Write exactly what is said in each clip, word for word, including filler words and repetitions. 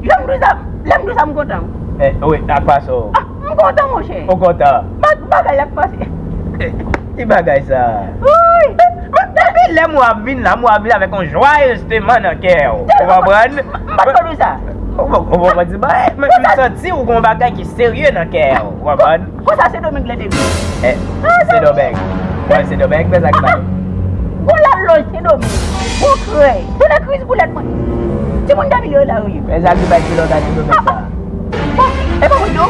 Jan m di sa, lè m di sa, m kontan. Eh, wi, ak pase w. Ah, m kontan, monchè. Ou kontan? Ba- bagay la k pase. Eh, ki bagay sa? Wi. Depi lè m wè w ap vin la, m wè w ap vin avèk yon jwaye sentiman nan kè w. Ou konprann? M pa t konn sa. Ou konprann ti bagay? Men m santi w gen yon bagay ki serye nan kè w. Ou konprann? Konsa Sendomeng lè depi. Eh, Sendomeng. Mwen Sendomeng, men sa k bay. Gwo lalòj Sendomeng. Gwo krèy. Tonnè kriz boulèt mwen. Timoun Danvilye yo la yo ye. Men sa k bay kilòt a Sendomeng sa. Bon, e pa mwen tou.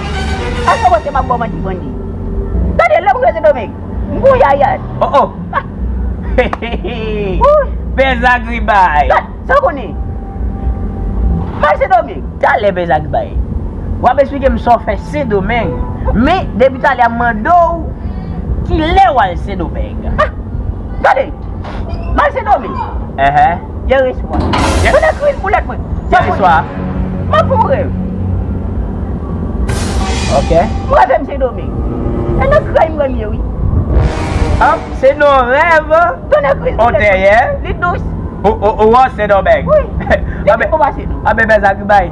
Al sa wè se m ap ba w manti bandi. Gade lè mwen Sendomeng. M gwo yayad. Oh, oh. Wi. Pè Zagribay. Gad, sa w konnen? M al Sendomeng. Talè Pè Zagribay. W ap esplike m sa w fè Sendomeng. Men, depi talè a m mande w, kilè w al Sendomeng? Ah, gade, m al Sendomeng. Enhen. Yè reswa. Yè- Tonnè kriz boulèt mwen. Yè reswa. M ap fè yon rèv. Ok. M reve m Sendomeng. E nan krèy m reve m ye, wi. An, se nan rèv. Tonnè kriz boulèt mwen. Li dous. Ou, ou, ou wè Sendomeng. Wi. Li pi bon pase nou. Anben, Pè Zagribay.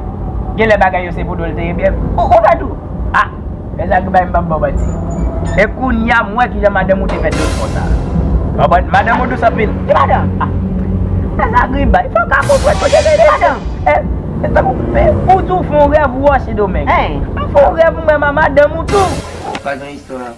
Genlè bagay yo se pou nou l te ye byen. Ou, ou fè tou. Ah, Pè Zagribay, m p ap ba w manti. E kounye a, m wè kijan madanm ou te fè dous konsa. Konprann? Madanm ou dous anpil. Ki madanm? Ah, Pè Zagribay, fò w ka konprann kote m ye. Ki madanm? Eh, se tankou, men, ou di w fè yon rèv ou wè Sendomeng. Hein? M fè yon rèv, m wè ma- madanm ou tou. Pa gen istwa.